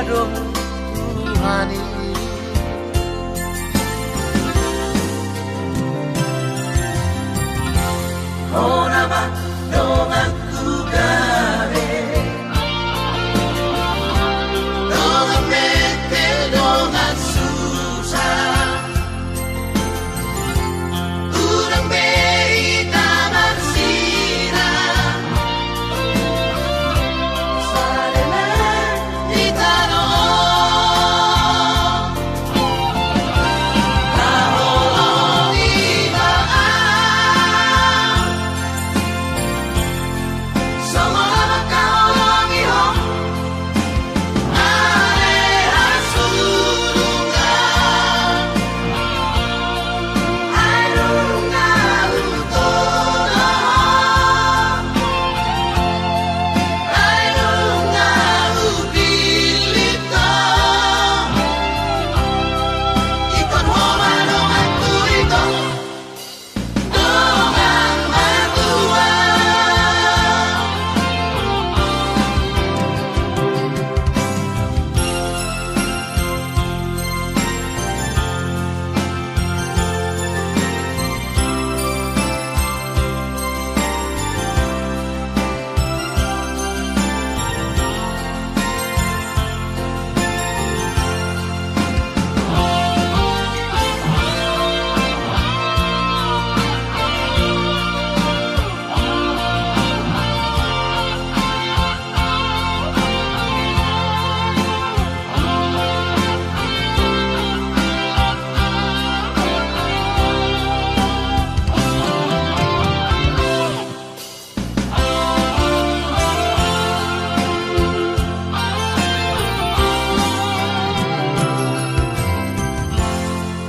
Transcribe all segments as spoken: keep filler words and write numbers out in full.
Dong Tuhan i. Hona ma donganku gabe, dongan metel, dongan susa. Unang be hita marsilang, saleleng di tano on. Haholongi ma au, songon na mangkaholongi ho.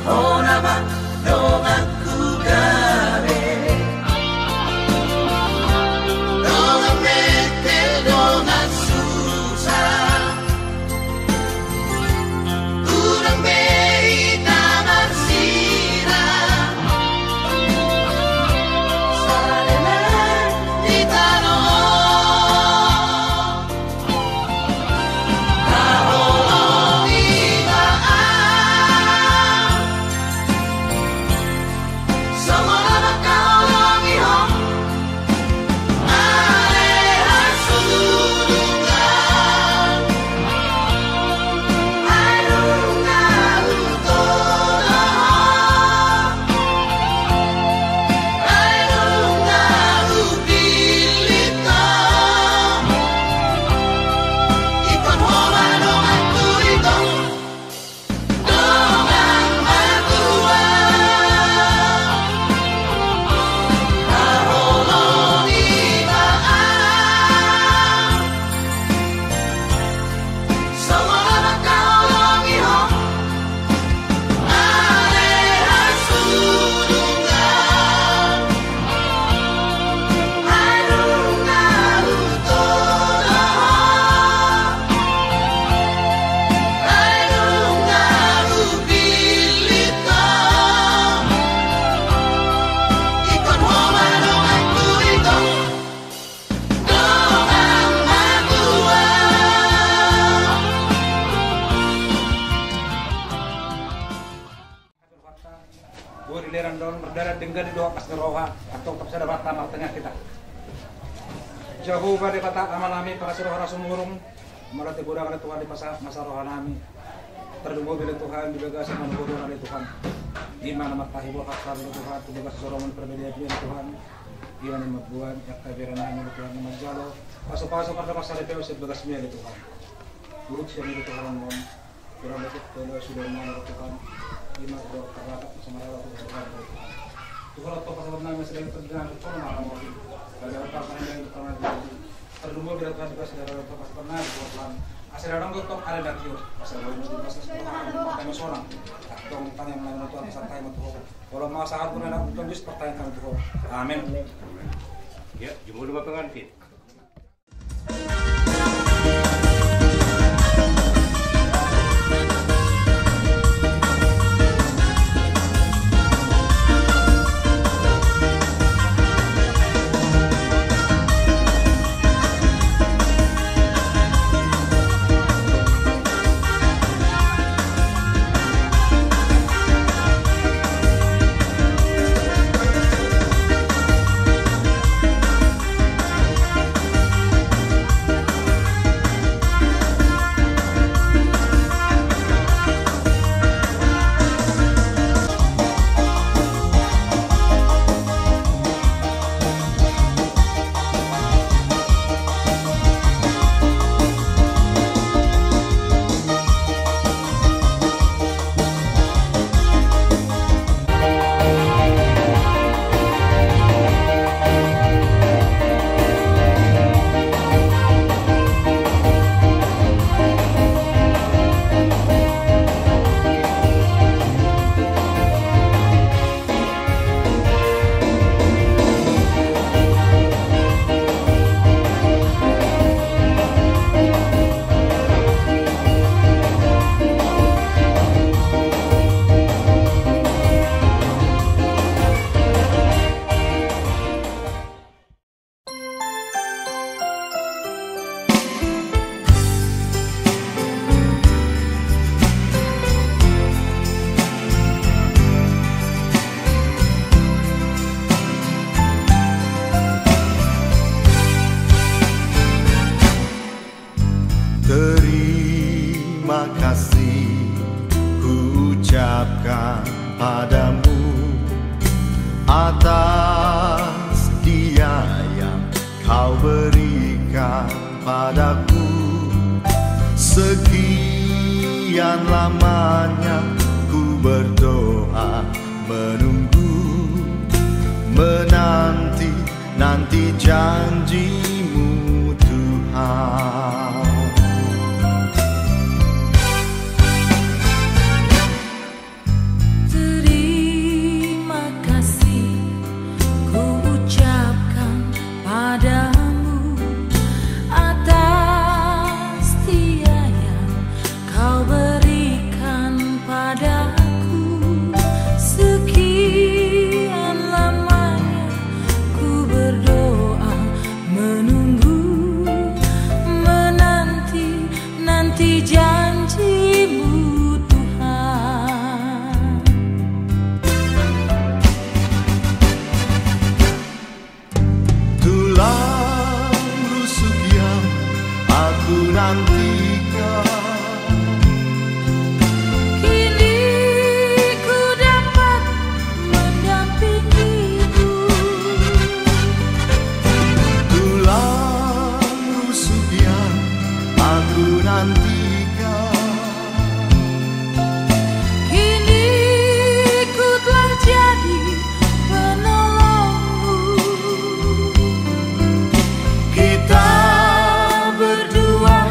Hona ma donganku gabe, dongan metel, dongan susa. Unang be hita marsilang, saleleng di tano on. Haholongi ma au, songon na mangkaholongi ho. Boi di leran daon mardalan denggan di dohot las ni roha, antong tap sada banta martangiang hita. Jahowa Debata Amanami, pangasi roha na sumurung, molo ate godang ale Tuhan dipasahat masa rohanami. Tarlumobi ale Tuhan di bagasan na godang ale Tuhan. Ima na martahi boha ale Tuhan, tu bagasan soroman parbadian ale Tuhan. Ima na mambuat angka berenami ale Tuhan na manjalo pasupasu pardongan saripeon sian bagasmi ale Tuhan. Turut sian ale Tuhan on. Kurang baik tole sudah mana Tuhan. Ima do karata sama rela Tuhan. Tuhan atau pasabar nama sedang terdengar Tuhan nama. Pada apa yang pernah terjadi. Terlumba bila Tuhan juga sedang atau pasabar nama Tuhan. Asal orang tuh ada dah kios. Asal orang tuh pas Tuhan. Kami seorang. Tong tanya mana Tuhan sampai sama Tuhan. Kalau mau saat pun anak Tuhan bisa pertanyaan Tuhan. Amin. Ya, jumpa dua pengantin. Kuucapkan padamu atas dia yang kau berikan padaku. Sekian lamanya ku berdoa, menunggu, menanti, nanti janji-Mu, Tuhan. Terima kasih ku ucapkan padamu atas dia yang kau berikan padaku. Sekian lamanya ku berdoa, menunggu, menanti, nanti janji-Mu, Tuhan. Tulang rusuk yang aku nantikan, kini ku dapat mendampingimu. Tulang rusuk yang aku nantikan, kini ku telah jadi penolongmu. Kita berdua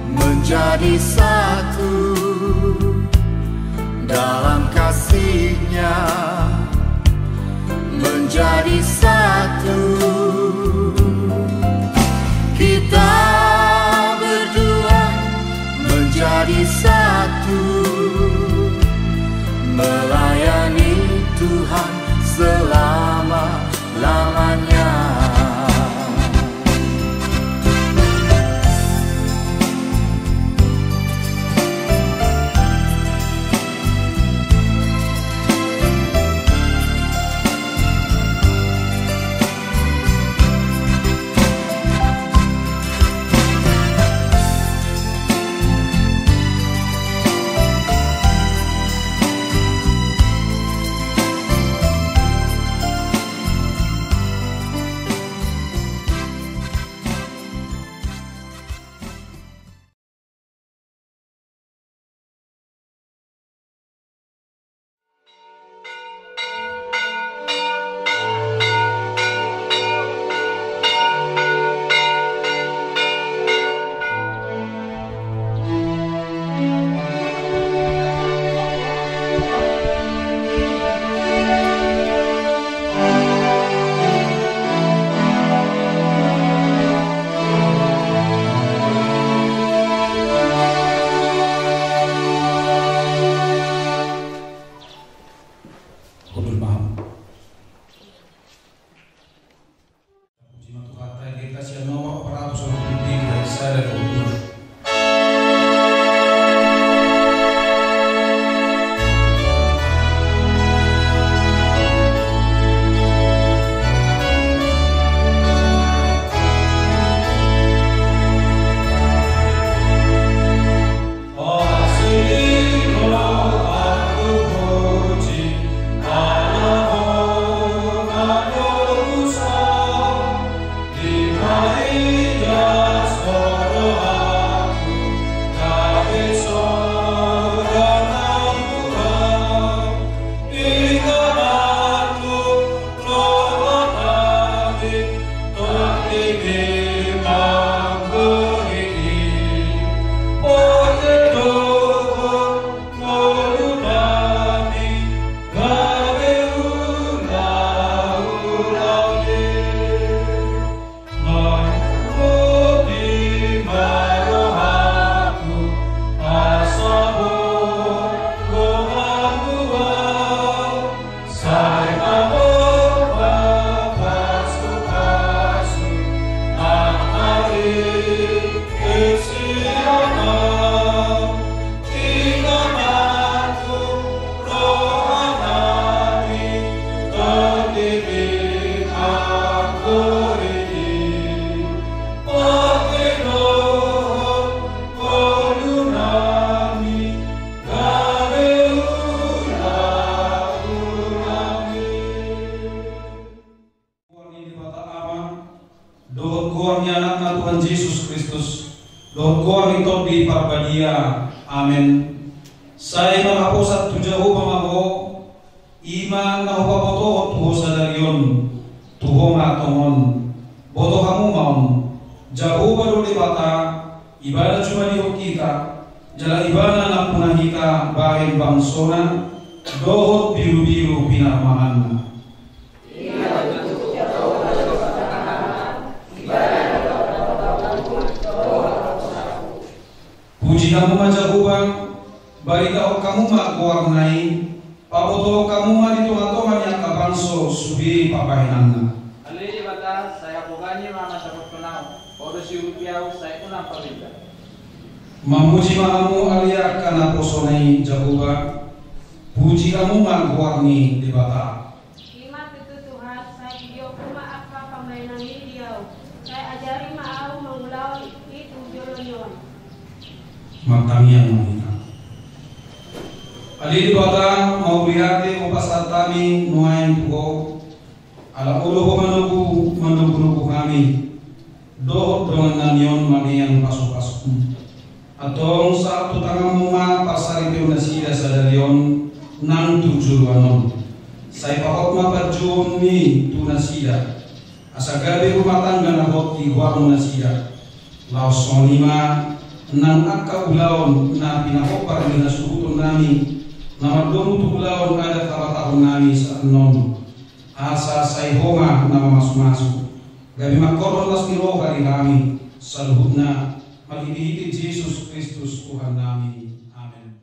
menjadi satu dalam kasih-Nya, menjadi satu. Kita berdua menjadi satu, melayani Tuhan selama-lamanya. Tondi Parbadia. Amen. Sai marhaposan tu Jahowa ma ho, i ma na hupabotohon tu ho sadari on, tu ho ma tongon. Boto hamu ma on, Jahowa do Debata, Ibana jumadihon hita, jala Ibana nampuna hita bahen bangsona dohot birubiru pinarmahanna. Puji hamu ma Jahowa, baritahon hamu ma goarna i, pabotohon hamu ma di tongatonga ni angka bangso sude pambahenanna. Ale Debata, sai hapogaan i ma mandapothon ahu, ho do siurupi ahu, sai unang paminta. Mamuji ma hamu ale angka naposona i Jahowa, puji hamu ma goar ni Debata. I ma tutu Tuhan, sai idiokhon ma angka pambahenanmi di ahu, sai ajari ma ahu mangulahon i tu joloan on. Martangiang ma hita. Ale Debata, mauliate hupasahat hami nuaeng tu ho, ala olo ho manogu, manogunogu hami, dohot dongannami on mamereng pasupasum. Antong sahat tu tanganmu ma parsaripeon nasida sadari on nang tu joloan on. Sai pahot ma panjouonmi tu nasida, asa gabe rumah tangga na hot di goarmu nasida. Laos songon i ma nang angka ulaon na pinahombar ni hasuhutonnami, na mardomu tu ulaon adat habatahonnami saannon. Asa sai ho ma na mamasumasu, gabe mangkorhon las ni roha di hami saluhutna, marhitehite Jesus Kristus Tuhannami. Amen.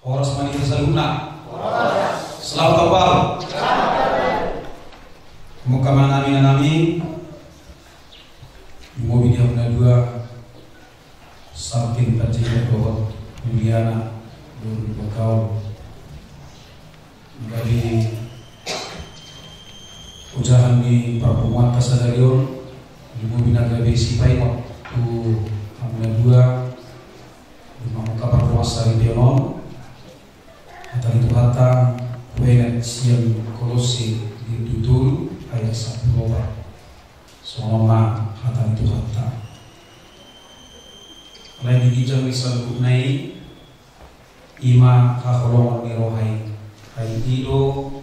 Horas ma di hita saluhutna. Selamat tahun baru. Mungka ma nami na nami, lumobi di hamu na dua, Sangkin Panjaitan dohot Juliana dohot Bakaul. Gabe ojahan ni parpunguanta sadari on, lumobi na gabe sipaingot tu hamu na dua, di mangungkap parpunguan saripeon on, hata ni Tuhanta, huenget sian Kolosse bindu tolu ayat sampulu opat. Songon on ma hata ni Tuhanta. Alai di ginjang ni saluhutna i, i ma haholongon ni roha i. Ai i do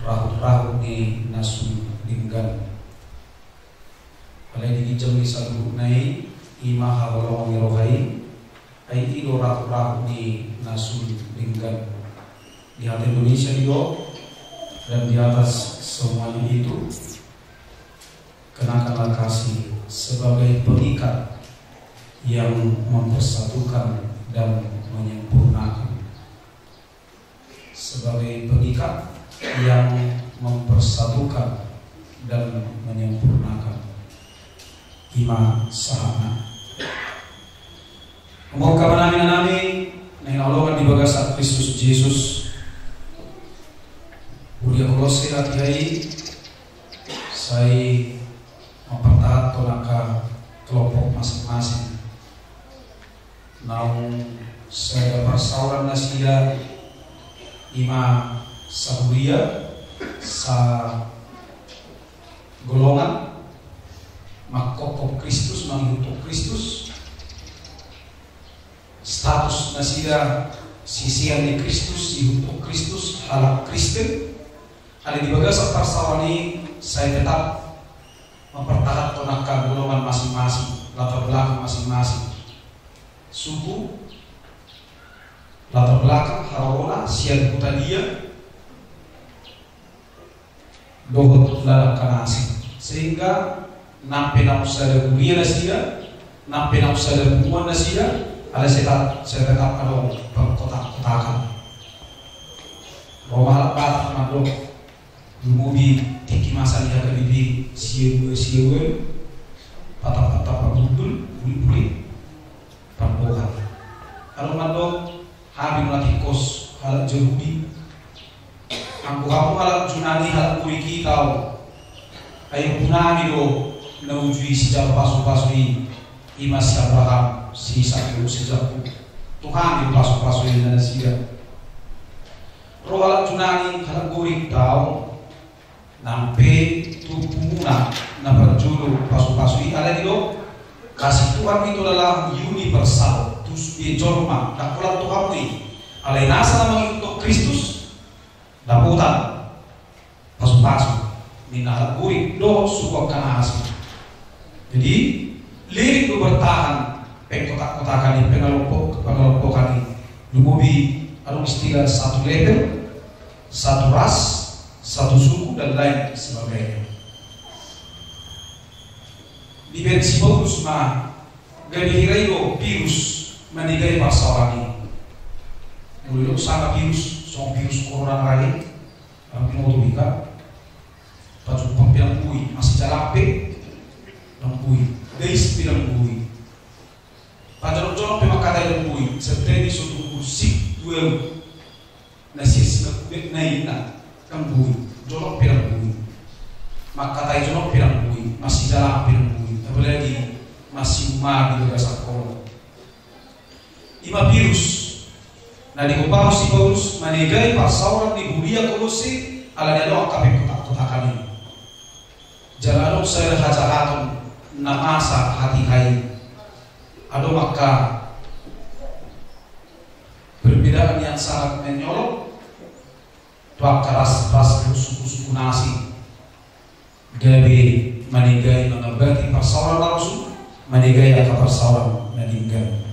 Rahut-rahut ni na sun denggan. Alai di ginjang ni saluhutna i, i ma haholongan ni roha i, ai i do rahut-rahut ni na sun denggan. Di hata Indonesia i do, dan di atas semuanya itu, kenakanlah kasih sebagai pengikat yang mempersatukan dan menyempurnakan. Sebagai pengikat yang mempersatukan dan menyempurnakan. I ma sahatna. Mauliate ma hami inanami na hinaholongan di bagasan Kristus Jesus. Huria Kolosse, hatiha i sai mampartahathon angka kelompok masing-masing. Naung sada parsaoran nasida, i ma sahuria, sagolongan, mangkophop Kristus, mangihuthon Kristus. Status nasida sisean ni Kristus, siihuthon Kristus, halak Kristen. Alai di bagasan parsaoran i sai tetap mampartahathon angka golongan masing-masing, latar belakang masing-masing, suku, latar belakang, harorona, sian huta dia, dohot lalap na asing. Sehingga nang pe naung sada huria nasida, nang pe naung sada punguan nasida, alai sai tetap, sai tetap adong perkotak-kotakan. Ro ma halak Batak mandok, lumobi tingki masa ni H K B P sia dua sia ualu, patap-patap pabundul, bulik-bulik, pambohan. Adong mandok, hami na tingkos halak Jahudi. Anggo hamu halak Junani, halak Gorik i taon. Ai ompunami do na ujui sijalo pasu-pasu i, i ma si Abraham, si Isak, si Jakub. Tu hami do pasu-pasu i, ninna nasida. Ro halak Junani, halak Gorik taon. Nang pe tu ompumuna na parjolo pasu-pasu i, alai didok, kasih Tuhan itu adalah universal, tu sude jolma, ndang holan tu hamu i. Alai nasa na mangihuthon Kristus, dapotan pasu-pasu, ninna halak Gorik dohot suku angka na asing. Jadi, lirik do bertahan pengkotak-kotakan i, pengalompok-, pengalompokan i. Lumobi adong istilah satu level, satu ras, satu suku, dan lain sebagainya. Dibaen si Paulus ma gabe hira i do virus manegai parsaoran i. Molo didok sanga virus, songon virus corona na ra i, Anak pinoto bika. Pajumpang pe ndang boi, masijalang pe ndang boi, dais pe ndang boi. Pajonok-jonok pe mangkatai ndang boi, sebetulna so tumbu sik duel. Na sirsir na kubek na ina ndang boi, jonok pe ndang boi. Mangkatai jonok pe ndang boi, masijalang pe ndang boi. Apalagi masiumma di bagasan kolom. I ma virus na digompar si Paulus manegai parsaoran ni huria Kolosse, ala ni adong angka pengkotak-kotakan i. Jala adong sada hajahaton na masa hatiha i. Adong angka perbedaan yang sangat mencolok tu angka ras-ras, suku-suku na asing. Gabe manegai mangambati parsaoran na rosu, manegai angka parsaoran na denggan.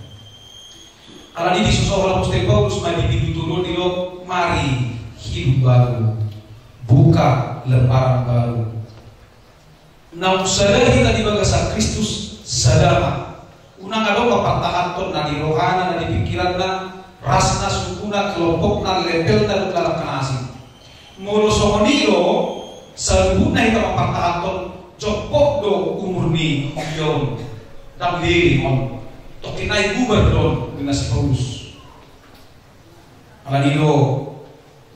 Alani i disosohon apostel Paulus ma di bindu tolu on, didok, mari hidup baru, buka lembaran baru. Naung sada hita di bagasan Kristus, sada ma. Unang adong mampartahanhon na di rohana, na di pingkiranna, rasna, sukuna, kelompokna, levelna, dohot lalap na asing. Molo songon i do, saluhutna hita mampartahanhon, jompok do umur ni huria on. Ndang leleng on. Tongkin nai bubar do on, ninna si Paulus. Alani i do,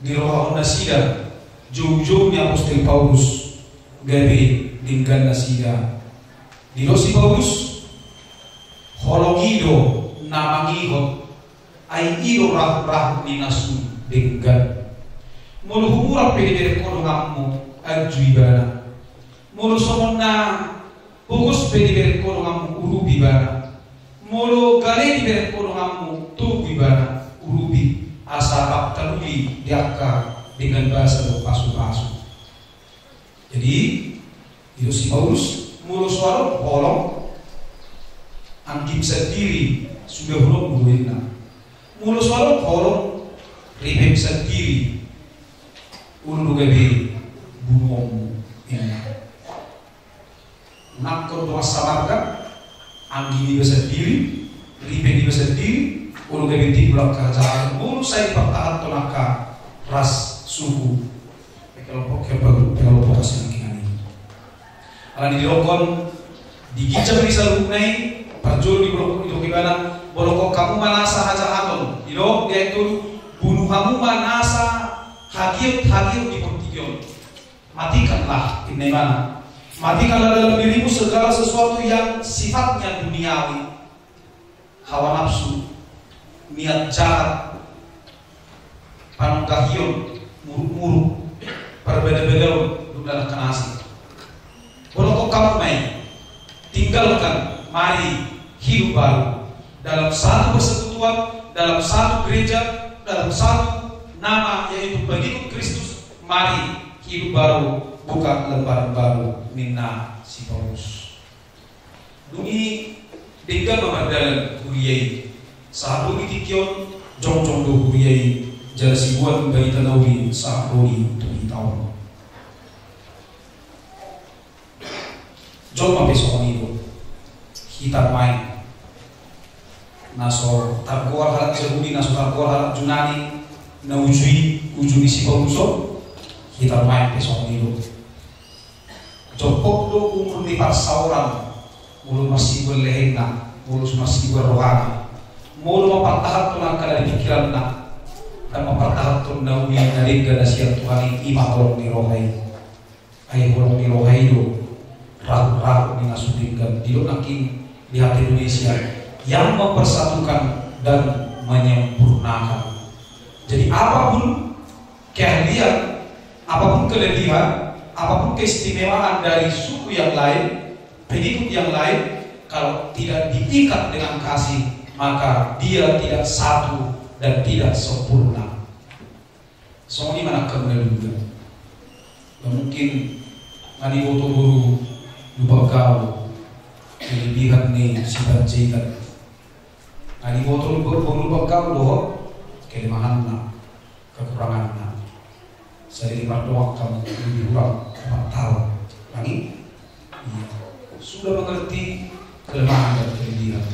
dirohahon nasida joujou ni apostel Paulus, gabe denggan nasida. Didok si Paulus, holong i do na mangihot, ai i do rahut-rahut ni na sun denggan. Molo humurang pe dibereng ho donganmu, anju ibana. Molo songon na pogos pe dibereng ho donganmu, urupi ibana. Molo gale dibereng ho donganmu, togu ibana, urupi, asa rap taruli di angka denggan. dan basa dohot pasupasu. Jadi, didok si Paulus, molo so adong holong, anggim sandiri sude holongmu do inna. Molo so adong holong, ripem sandiri, olo do gabe bunuonmu inna. Unangkon dongan samarga, anggim iba sandiri, ripe iba sandiri, olo gabe timbul angka hajahaton, molo sai dipartahanhon angka ras suku, pe kelompok, pe kelompok, pe kelompok asing lagi nani. Alani didokkon, di ginjang ni saluhutna i, parjolo didokkon, didokkon ibana, molo hamu manasa hajahaton, didok di ayat tolu, bunuh hamu manasa hagiot-hagiot di portibi on. Matikanlah, inna ibana. Matikanlah dalam dirimu segala sesuatu yang sifatnya duniawi. Hawa nafsu, niat jahat, panungkahion, muruk-muruk, parbada-badaon, duk dalan kanasi. Bolokon hamu ma i, tinggalkan, mari hidup baru dalam satu persekutuan, dalam satu gereja, dalam satu nama, yaitu pengikut Kristus. Mari hidup baru, buka lembaran baru, ninna si Paulus. Dung i denggan ma mardalan huria i. Sahat do di tingki on, jongjong do huria i, jala siboan barita na uli sahat do di tu hita on. Jolma pe songon i do. Hita nuaeng na so targoar halak Jahudi, na so targoar halak Junani, na uju i, uju ni si Paulus on, hita nuaeng pe songon i do. Jompok do umur ni parsaoran, molo marsibuan lehenna, molo marsibuan rohana, molo mampartahanhon angka na di pingkiranna, ndang mampartahanhon na uli na denggan na sian Tuhan i, i ma holong ni roha i. Ai holong ni roha i do rahut-rahut ni na so denggan. Didok nangkin di hata Indonesia, yang mempersatukan dan menyempurnakan. Jadi apapun keahlian, apapun kelebihan, apapun keistimewaan dari suku yang lain, pengikut yang lain, kalau tidak diikat dengan kasih, maka dia tidak satu dan tidak sempurna. Songon i ma nangkin na dua. Nggak mungkin nunga diboto boru Lumban Gaol kelebihan ni si Panjaitan. Nunga diboto boru Lumban Gaol dohot kelemahanna, kekuranganna. Sadari mardongan hamu, lebih kurang empat tahun. Lagi? Iya. Sudah mengerti kelemahan dan kelebihan.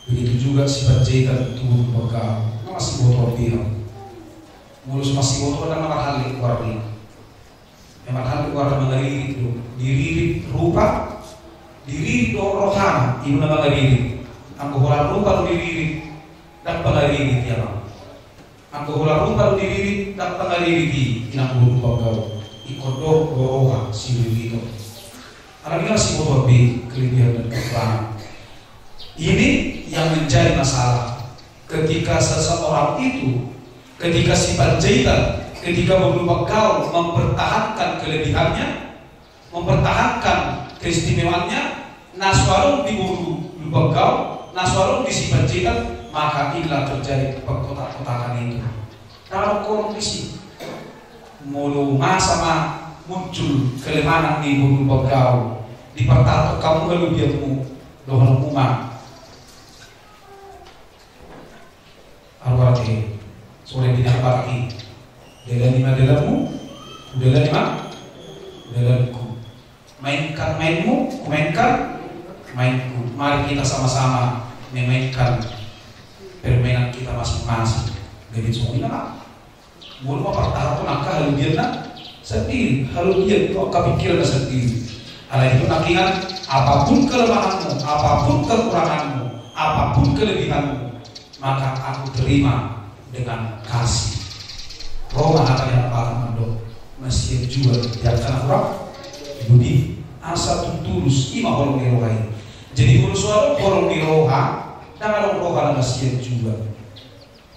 Begitu juga si Panjaitan tu boru Lumban Gaol, nunga masiboto be hamu. Molo so masiboto, ndang na marhallet goarna. Yang marhallet goarna mangaririt do. Diririt rupa, diririt do rohana, i do na mangaririt. Anggo holan rupa do diririt, ndang pangaririt ia ma. Anggo holan rupa do diririt, ndang pangaririt i, inang boru Lumban Gaol. Ingkon do roha siririton. Alani i nunga masiboto be kelebihan dan kekurangan. Ini yang menjadi masalah. Ketika seseorang itu, ketika si Panjaitan, ketika boru Lumban Gaol mempertahankan kelebihannya, mempertahankan keistimewaannya, na so adong di boru Lumban Gaol, na so adong di si Panjaitan, maka inilah terjadi perkotak-kotakan itu. Ndang adong holong disi. Molo masa ma muncul kelemahan ni boru Lumban Gaol, dipartahanhon hamu kelebihanmu, dohononmu ma. Aruarte, sore di Batak i. Dalani ma dalanmu, hudalani ma dalanku. Mainkan mainmu, kumainkan mainku. Mari kita sama-sama memainkan permainan kita masing-masing. Jadi songon i ma. Molo mampartahanhon angka halobianna sandiri, halobian tu angka pingkiranna sandiri. Alai didok nangkin, apapun kelemahanmu, apapun kekuranganmu, apapun kelebihanmu, maka aku terima dengan kasih. Ro ma hata ni Amanta mandok, masianjuan di angka na hurang didok i, asa tulus, i ma holong ni roha i. Jadi molo so adong holong ni roha, ndang adong roha na masianjuan.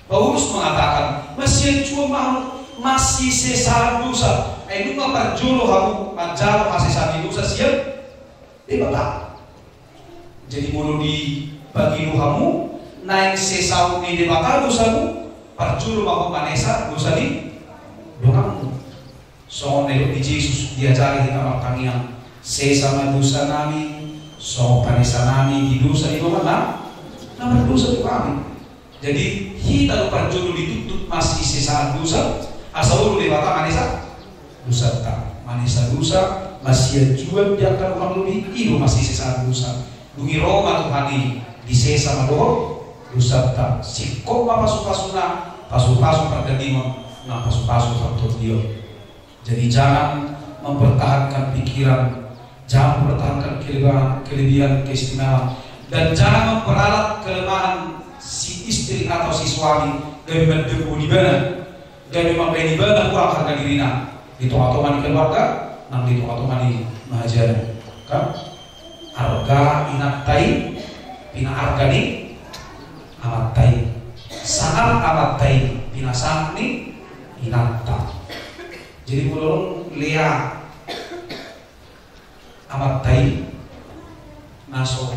Paulus mengatakan, masianjuan ma hamu, masisesaan dosa. Ai nunga parjolo hamu manjalo hasesaan ni dosa sian Debata. Jadi molo dipangido hamu naeng sesaon ni Debata dosamu, parjolo ma hamu manesa dosa ni donganmu. Songon na didok ni Jesus, diajari hita martangiang, sesa ma dosanami songon panesanami di dosa ni dongan na mardosa tu hami. Jadi hita do parjolo dituntut masisesaan dosa, asa olo Debata manesa dosanta, manesa dosa, masianjuan di angka dongan lobi, i do masisesaan dosa. Dung i ro ma Tuhan i, disesa ma dohot dosanta, singkop ma pasupasuna, pasupasu pardagingon nang pasupasu partondion. Jadi jangan mempertahankan pikiran, jangan mempertahankan kelebihan, kelebihan keistimewaan, dan jangan memperalat kelemahan si istri atau si suami gabe mandembo ibana, gabe mambaen ibana kurang harga dirina di tongatonga ni keluarga nang di tongatonga ni mahajana. Kan? Arga inanta i pinaarga ni amanta i, sangap amanta i pinasangap ni inanta. Jadi molo adong Lea amanta i na so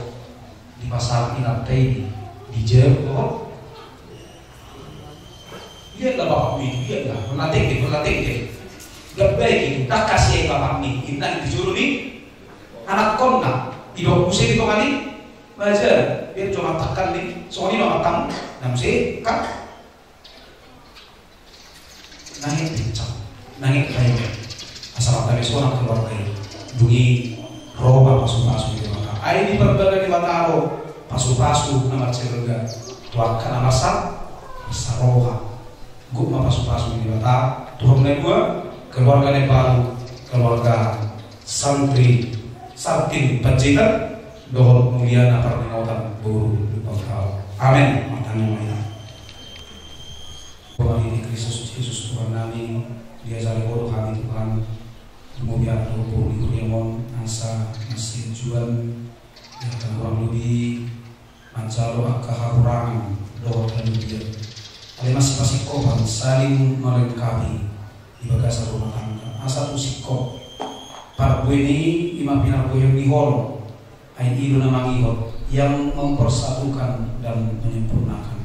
dipasangap inanta i, dijalo dohot, lihatlah bapakmu itu, lihatlah, pernah tengge, pernah tengge. Gak baik itu, tak kasih bapakmu, inna i dijalo ni anakkonna, didok muse di tonga ni mahajana, biar jo mantakkan ni, songon i ma mantakkan, na muse kan. Nangin pincang, nangin paima, asa martabe sonang keluarga i. Dung i ro ma pasupasu ni Debata. Ai diparbada Debata do pasupasu na marsiroha tu angka na marsa, marsaroha. Gok ma pasupasu ni Debata tu hamu na dua, keluarga na imbaru, keluarga santri Sartin Panjaitan dohot Mulyana Parningotan boru Lumbang Tao. Amen. Martangiang ma hita. Tuhan i, di Kristus Jesus Tuhan nami, diajari Ho do hami Tuhan, lumobi dohot boru ni huriaM on, asa masianjuan di angka na hurang lobi, manjalo angka hahurangan dohot halobian. Alai masipasingkopan, saling melengkapi di bagasan rumah tangga. Asa tu singkop parbue ni i, i ma pinarbuehon ni holong, ai i do na mangihut, yang mempersatukan dan menyempurnakan.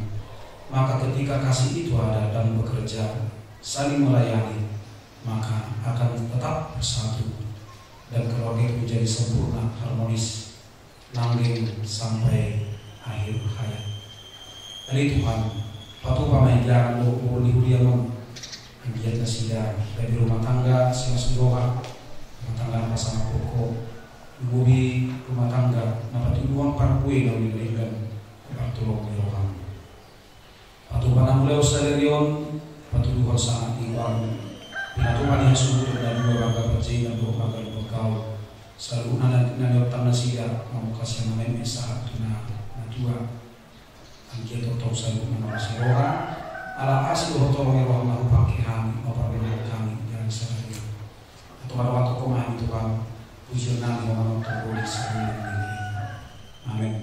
Maka ketika kasih itu ada dan bekerja, saling melayani, maka akan tetap bersatu dan keluarga itu menjadi sempurna, harmonis, langgeng sampai akhir hayat. Ale Tuhan, patupa ma inganan dohot boru ni huriaM on, anggiat nasida gabe rumah tangga silas ni roha, rumah tangga na pasangaphon Ho, lumobi rumah tangga na patuduhon parbue na uli na denggan tu partulongan ni rohaM. Patupa na mulaon sadari on, patuduhon sangap ni rohaM, pinatupa ni hasuhuton na dua, marga Panjaitan dohot marga Lumban Gaol, saluhutna na, na niontang nasida mamungka sian na metmet sahat tu na, na tua. Anggiat tongtong saluhutna marlas ni roha, ala asi dohot holong ni rohaM na hupangke hami, mamparmenahan hami di ari sadari on. Antong adong-adong Ho ma hami Tuhan, pujion nami Ho ma nonton bolis sadari on. Amen.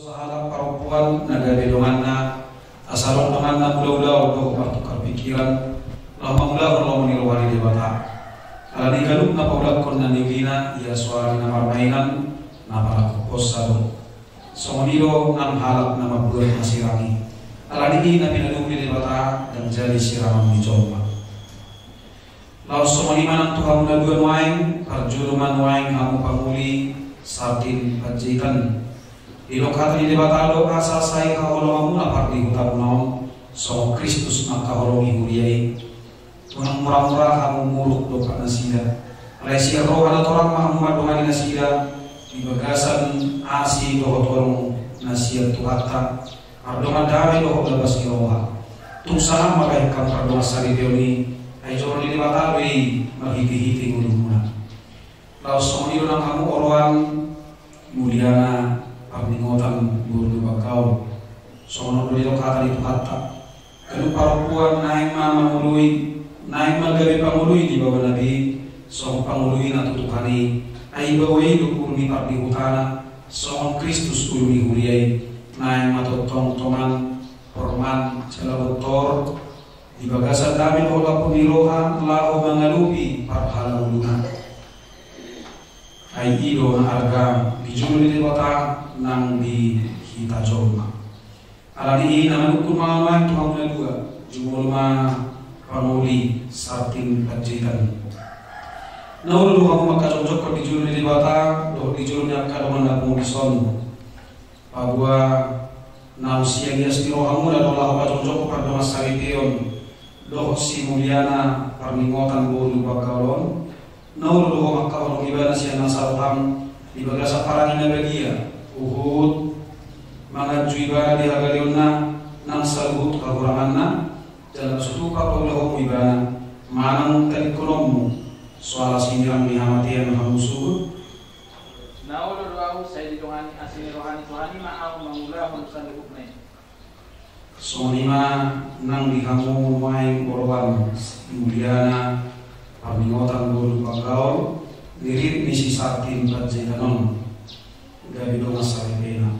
Sahalak parompuan na gabe donganna, asa adong donganna mulaulaon dohot martukar pikiran, laho mangulahon lomo ni roha ni Debata. Alani ganup na paulakhon na niulina, ia soara ni na marmainan, na marangkup hosa do. Songon i do nang halak na mambuat na sirang i. Alani i na pinadomu ni Debata, ndang jadi sirangon ni jolma. Laos songon i ma nang tu hamu na dua nuaeng, parjolo ma nuaeng hamu pangoli Sartin Panjaitan. Didok hata ni Debata do, asa sai haholonganmuna pardihutamuna on, songon Kristus mangkaholongi huria i. Unang mura-mura hamu muruk dompak nasida. Alai sian roha na torang ma hamu mandongani nasida di bagasan asi dohot holong na sian Tuhanta, mardongan dame dohot labas ni roha. Tung sangap ma bahen hamu pardongansaripeon i, ai joro ni Debata do i marhite-hite ngolumuna. Laos songon i do nang hamu oroan, muliana parningotan boru Lumban Gaol. Songon on do didok hata ni Tuhanta: Ganup parompuan naeng ma mangoloi, naeng ma gabe pangoloi di baoa na be, songon pangoloina tu Tuhan i. Ai baoa i do ulu ni pardihutana, songon Kristus ulu ni huria i. Naeng ma tongtong tongan, porman jala bontor, di bagasan dame dohot laput ni roha laho mangalupi parhalauluna. Ai i do na arga di jolo ni Debata nang di hita jolma. Alani i na manungkun ma ahu tu hamu na dua, jumolo ma pangoli Sartin Panjaitan. Na olo do hamu mangkajongjongkon di jolo ni Debata dohot di jolo ni angka dongan na pungu dison. Paboa naung sian ias ni rohamuna do laho pajongjongkon pardongansaripeon dohot simuliana parningotan boru Lumban Gaol on. Na olo do hamu mangkaholongi ibana sian nasa roham di bagasan parange na badia, huhut manganju ibana di hagaleonna nang saluhut hahuranganna, jala so tupa paulahonmu ibana manang tadingkononmu, so ala sinirang ni hamatean hamu suhut. Na olo do ahu sai didongani asi ni roha ni Tuhan i ma ahu mangulahon saluhutna i. Songon i ma nang di hamu nuaeng oroan, simuliana parningotan boru Lumban Gaol, niririt ni si Sartin Panjaitan on, gabe dongan saripena.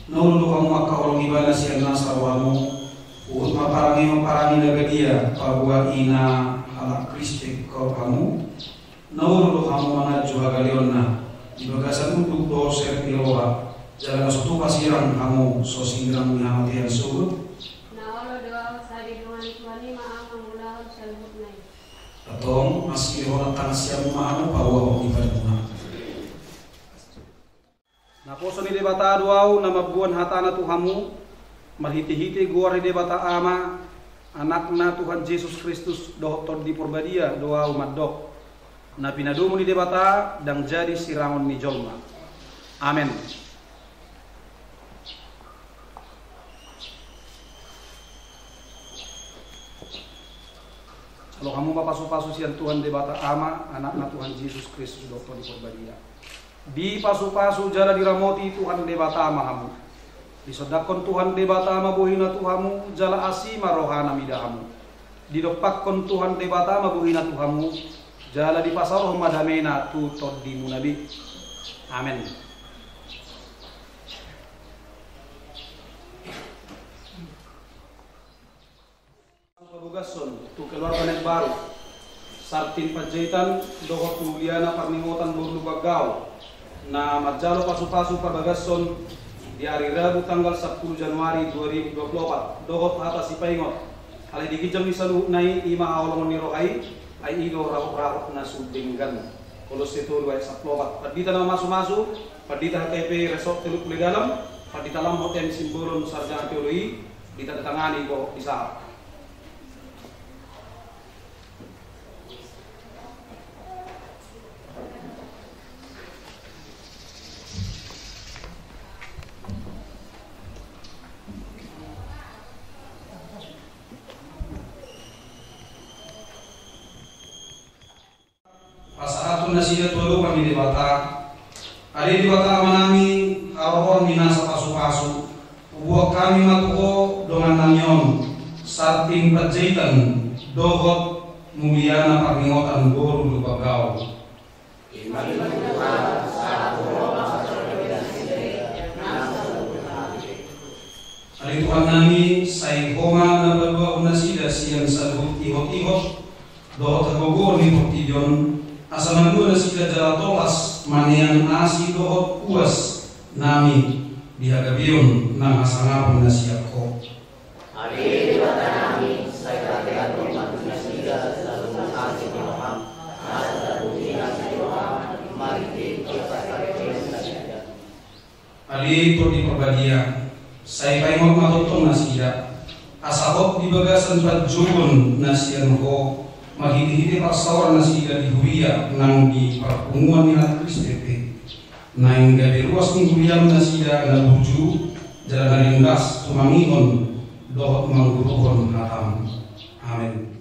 Na olo do hamu mangkaholongi ibana sian nasa rohamu, huhut marparange parange na badia, paboa i na halak Kristen hamu. Na olo do hamu manganju hagaleonna di bagasan unduk dohot serep ni roha, jala na so tupa sirang hamu so sinirang ni hamatean suhut. Na olo do ahu sai didongani Tuhan i ma ahu mangulahon saluhutna i. Antong, asi ni roha na tangan siamu ma hamu paboahon ni padanmuna. Naposo ni Debata do ahu na mamboan hatana tu hamu, marhite-hite goar ni Debata Ama, Anakna Tuhan Jesus Kristus dohot Tondi Porbadia do ahu mandok. Na pinadomu ni Debata ndang jadi sirangon ni jolma. Amen. Jalo hamu ma pasu-pasu sian Tuhan Debata Ama, Anakna Tuhan Jesus Kristus dohot Tondi Porbadia. Dipasu-pasu jala diramoti Tuhan Debata ma hamu. Disondangkon Tuhan Debata ma bohina tu hamu, jala asi ma rohana mida hamu. Didompakkon Tuhan Debata ma bohina tu hamu, jala dipasaor ma damena tu tondimuna be. Amen. Pabagashon tu keluarga na imbaru, Sartin Panjaitan dohot muliana parningotan boru Lumban Gaol, na manjalo pasu-pasu pabagashon di ari Rabu tanggal sampulu Januari dua ribu dua puluh opat, dohot hata sipaingot, alai di ginjang ni saluhutna i, i ma haholongon ni roha i, ai i do rahut-rahut na sun denggan. Kolosse tolu ayat sampulu opat. Pandita na mamasu-masu, Pandita H K I P Resort Teluk Pule Dalam, Pandita Lam H M Simbolon, Sarjana Teologi, ditandatangani Bohok Isahak. Pasahathon nasida tu adopan ni Debata. Ale Debata Amanami, haroroan ni nasa pasu-pasu, huboan hami ma tu Ho dongannami on, Sartin Panjaitan dohot muliana parningotan boru Lumban Gaol. Ale Tuhannami, sai Ho ma na paluahon nasida sian saluhut ihot-ihot dohot hagogoon ni portibi on, asa malua nasida jala tolhas manean asi dohot puas nami di hagabeon nang hasangapon na sian Ho. Ale Debatanami, sai patean ma tu nasida saluhut asi ni roham, asa tarpuji asi ni roham marhite parsaoran nasida. Ale Tondi Parbadia, sai paingot ma tongtong nasida, asa hot di bagasan panjouon na sian Ho, Marhitehite parsaoran nasida di huria nang di parpunguan ni halak Kristen pe, naeng gabe ruas ni huriam nasida na burju jala na ringgas tumangihon dohot mangguruhon hatam. Amen.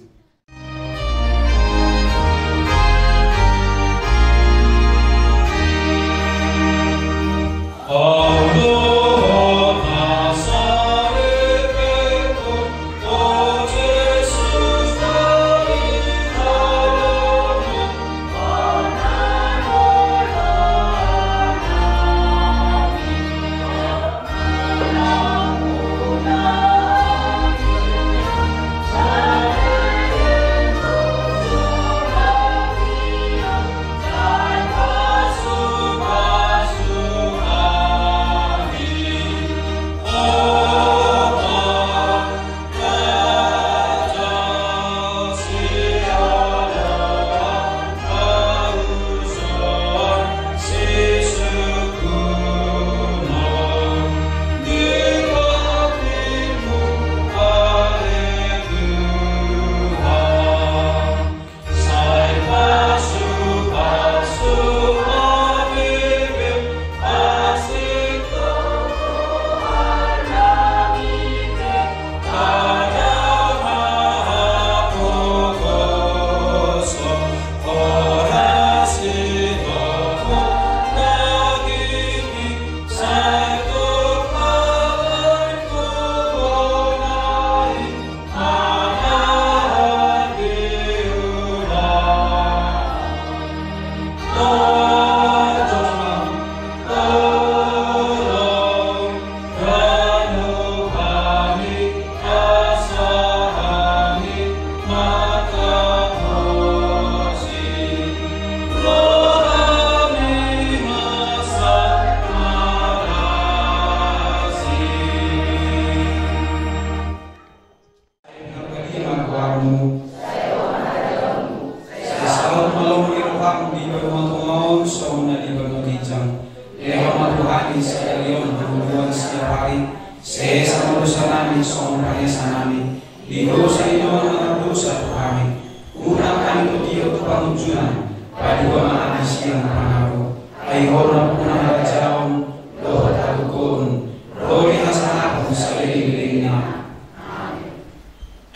Sai saut ma lomo ni roham di banua tonga on songon na di banua ginjang. Lehon ma tu hami sadari on hangoluan siapari. Sesa ma dosanami songon panesanami di dosa ni dongan na mardosa tu hami. Unang hami togihon tu pangunjunan. Palua ma hami sian pangago. Ai Ho do nampuna harajaon dohot hagogoon dohot hasangapon saleleng ni lelengna.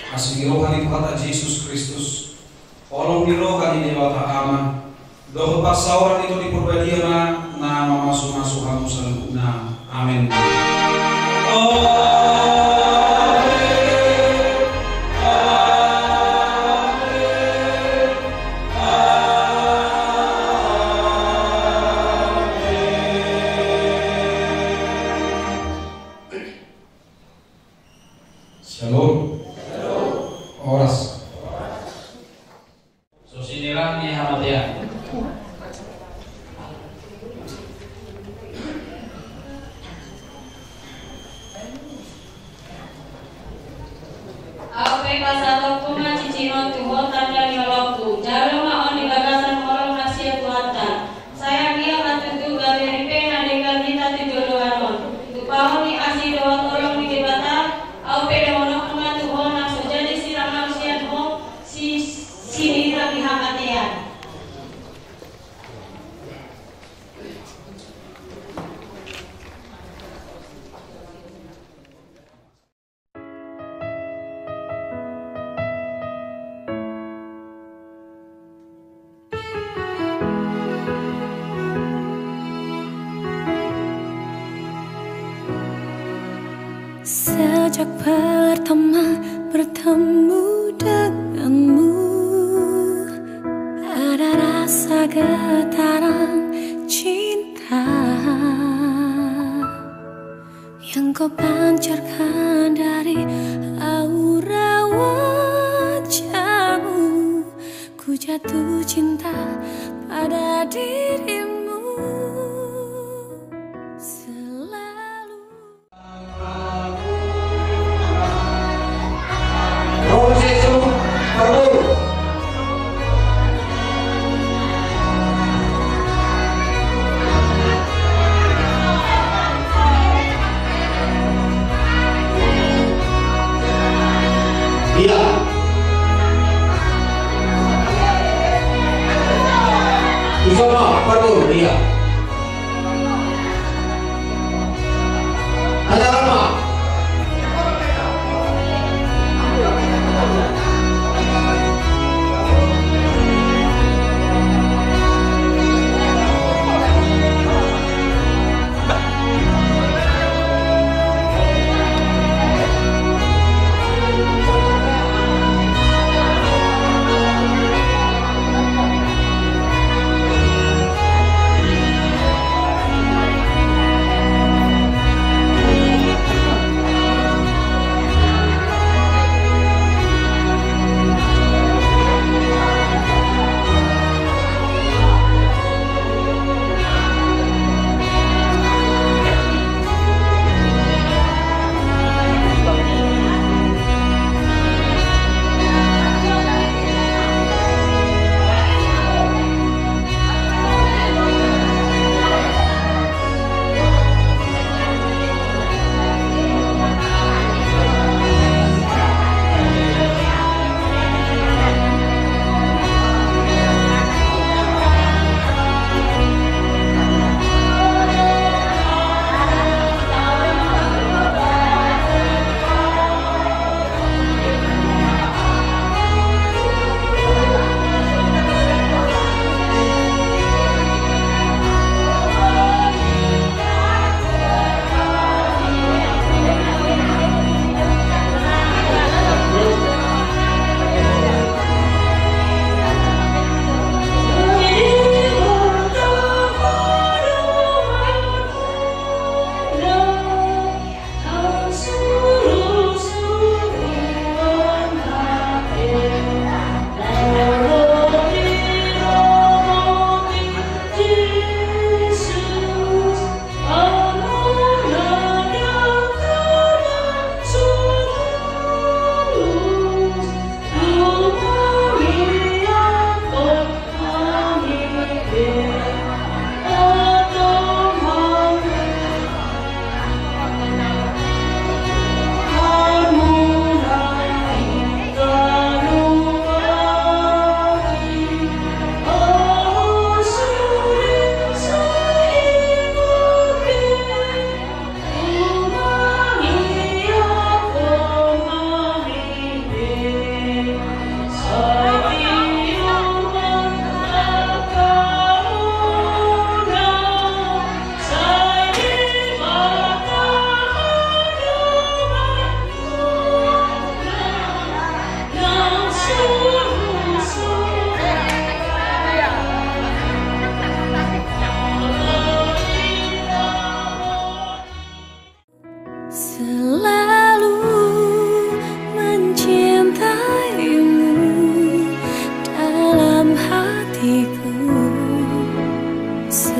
Asi ni roha ni Tuhanta Jesus Kristus, holong ni roha ni Debata Ama, dohot parsaoran ni Tondi Parbadia ma na mamasumasu hamu saluhutna. Amen. Amen. Amen. Amen. Shalom. Horas. So sinirang ni hamatean. Au pe pasahatonku ma ciciron tu ho tanda ni holongku. Jalo ma on di bagasan holong na sian Tuhanta. Sai anggiat ma tutu gabe ripe na denggan hita tu joloan on. Tumpahon ni asi dohot holong ni Debata, au pe dohononku ma tu ho nang so jadi sinirang sian ho, si, sinirang ni hamatean. Sejak pertama bertemu denganmu, ada rasa getaran cinta yang kau pancarkan dari aura wajahmu. Ku jatuh cinta pada dirimu selalu. Iya.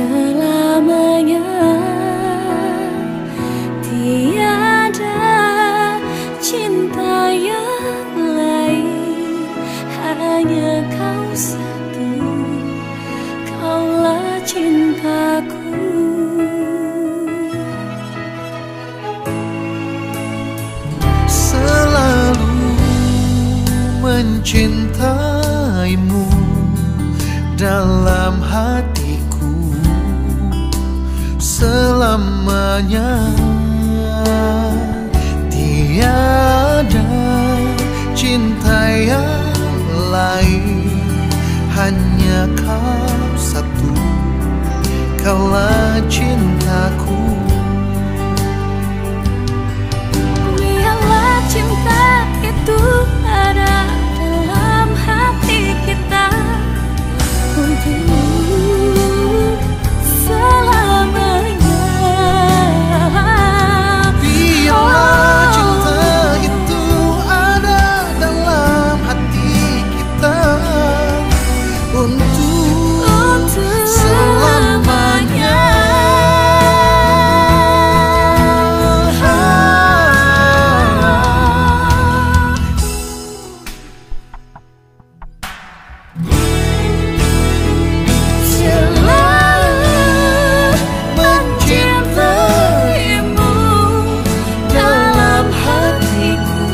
Selamanya tiada cinta yang lain, hanya kau satu, kaulah cintaku. Selalu mencintaimu dalam hatiku selamanya. Tiada cinta yang lain, hanya kau satu, kaulah cintaku. Biarlah cinta itu ada dalam hati kita untuk selamanya. Biarlah cinta itu ada dalam hati kita untuk selamanya. Selalu mencintaimu dalam hatiku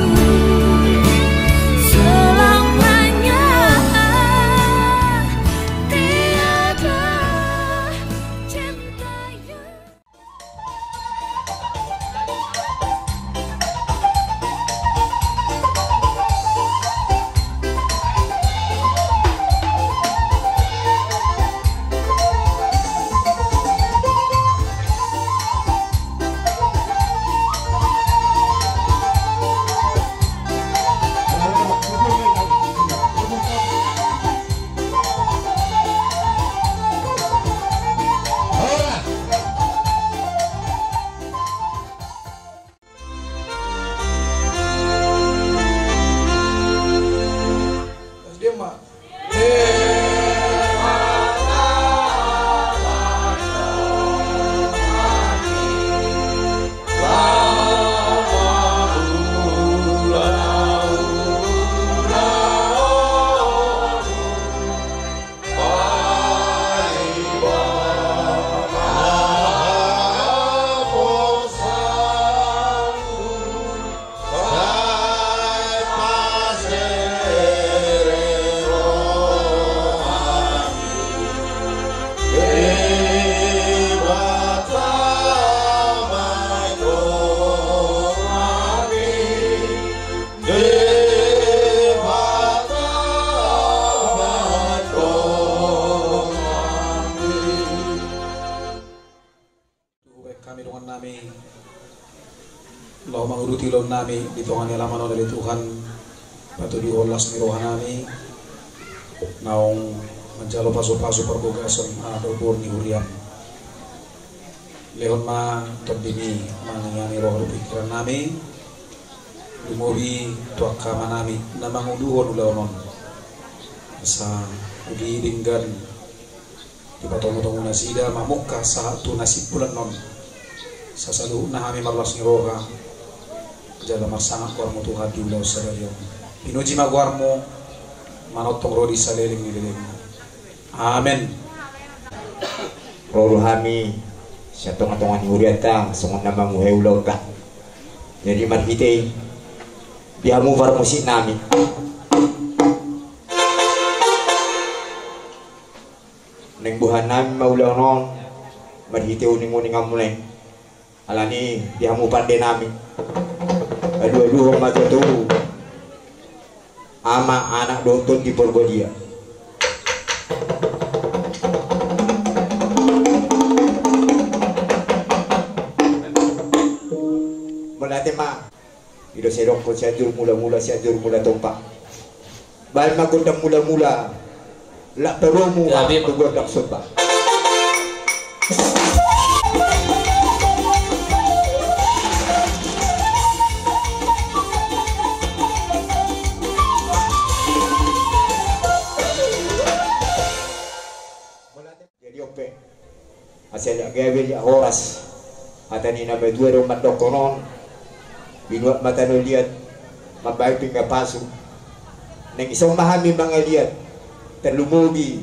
selamanya. Tiada cinta yang Hami dongannami, laho manguduti ulaonnami di tonga ni alaman on ale Tuhan, patuduhon las ni rohanami naung manjalo pasupasu parbagason anak dohot boru ni huriam. Lehon ma TondiMi mangiangi roha dohot pingkirannami, lumobi tu angka amanami na manguduhon ulaon on. Asa ugi denggan dipatomutomu nasida mamungka sahat tu na simpulan on. Sasaluhutna hami marlas ni roha jala marsangap goarmu Tuhan di ulaon sadari on. Pinuji ma goarmu manongtong ro di saleleng ni lelengna. Amen. Ro do hami sian tongatonga ni hurianta songon na mamuhai ulaonta. Jadi marhite i di hamu parmusiknami, naeng bohanami ma ulaon on marhite uninguninganmuna i. Alani i di hamu pandenami, aduaduhon ma tutu ama, anak dohot Tondi Porbadia. Mauliate ma. I do sai dokkon Sianjur Mulamula, Sianjur Mula Tompa. Baen ma gondang mulamula, lak parumu ma tu gondang somba. Jadi on pe. Asa liat gabe liat horas. Hata ni na matua do mandokkon on. Binuat ma tano liat, mambahen pinggan pasu. Naeng ison ma hami mangaliat. Tarlumobi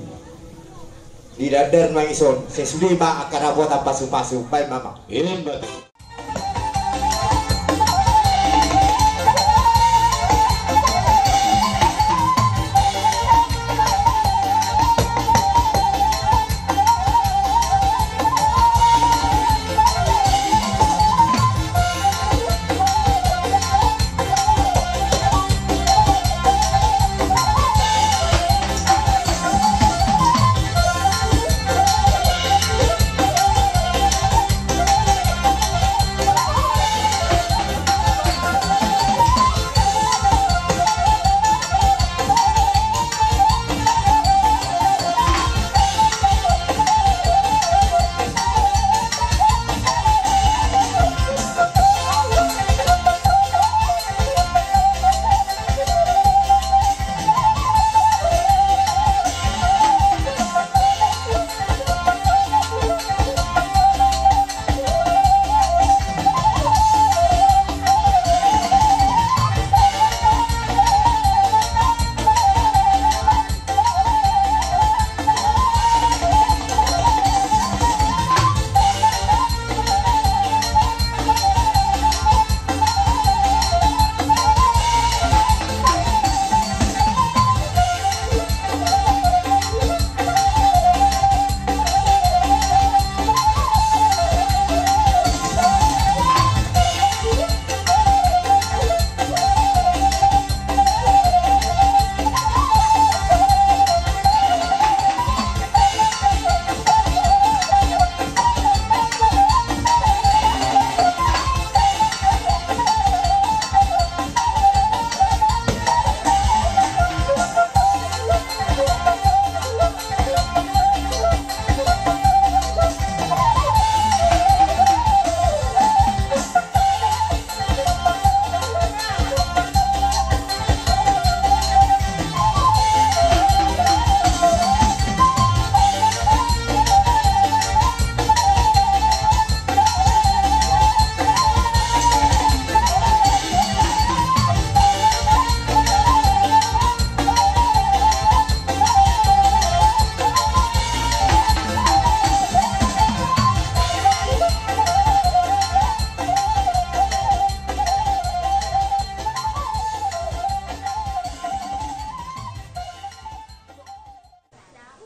di dandar naeng ison. Sesude ma angka dapotan pasu-pasu. Baen ma, Amang. Ima tutu.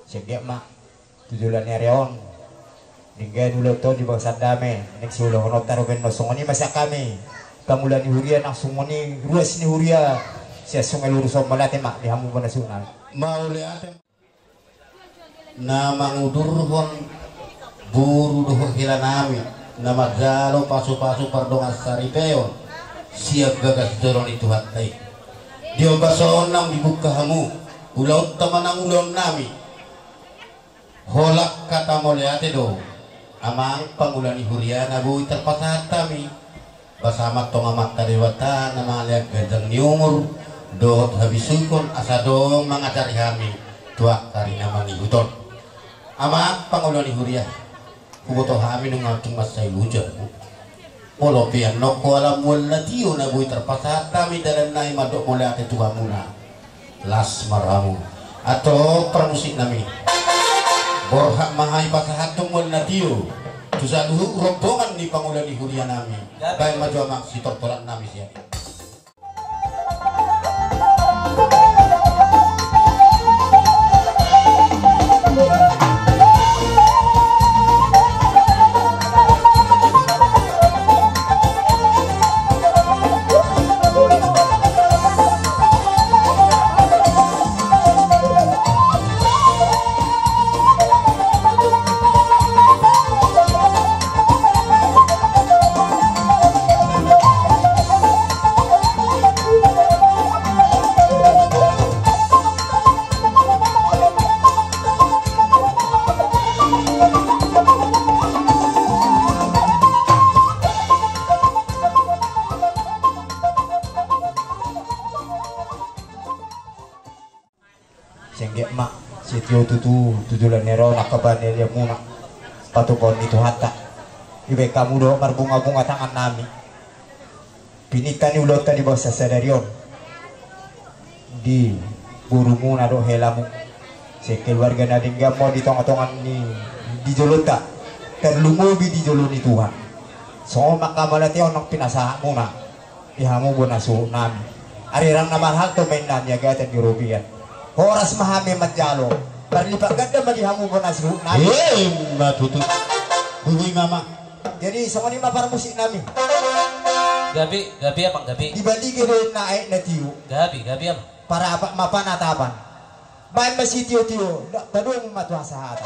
Sengge ma tu joloan ni ari on. Denggan ulaonta di bagasan dame, naeng siulahononta dope on. Songon i ma sian hami pangula ni huria, nang songon i ruas ni huria. Sian Sungai Lurus on, mauliate ma di hamu bona suna. Mauliate. Na mangudurhon boru dohot hela nami, na manjalo pasupasu pardongan saripeon sian bagas joro ni Tuhanta i. Di ombas on naung dibuka hamu, ulaonta ma nang ulaon nami. Holan hata mauliate do, amang pangula ni huria, na boi tarpasahat hami. Basa ma antong Amanta Debata na mangalean ganjang ni umur dohot habisuhon, asa adong mangajari hami tu angka ari na mangihut on. Amang pangula ni huria, huboto hami nunga tung mansai loja hamu. Molo pe annon ho ala mual na tio na boi tarpasahat hami dalan nai mandok mauliate tu hamuna. Las ma rohamu. Antong parmusik nami, borhat ma hami pasahathon mual na tio tu saluhut rombongan ni pangula ni huria nami. Baen ma jo, amang, sitortoran nami sian i. Sengge ma, sitio tutu tu joloan ni ari on angka pangaliaonmuna. Patupaon ni Tuhanta. Dibaen hamu do marbunga-bunga tangannami. Piningka ni ulaonta di bagasan sadari on, di borumuna dohot helamu, sekeluarga na denggan ma di tonga-tonga ni, di jolonta, tarlumobi di jolo ni Tuhan. Songon ma angka mauliate on naung pinasahatmuna di hamu bona suhutnami. Ari ndang na marhalto ma inna niagatan ni robean. Horas ma hami manjalo, marlipat ganda ma di hamu bona suhutnami. Ima tutu. Boi ma. Jadi songon i ma parmusiknami. Gabe, gabe amang, gabe. Di balige do inna aek na tio. Gabe, gabe amang. Parapat ma panatapan. Baen ma sitio-tio, ndang padomu ma tu hasahatan.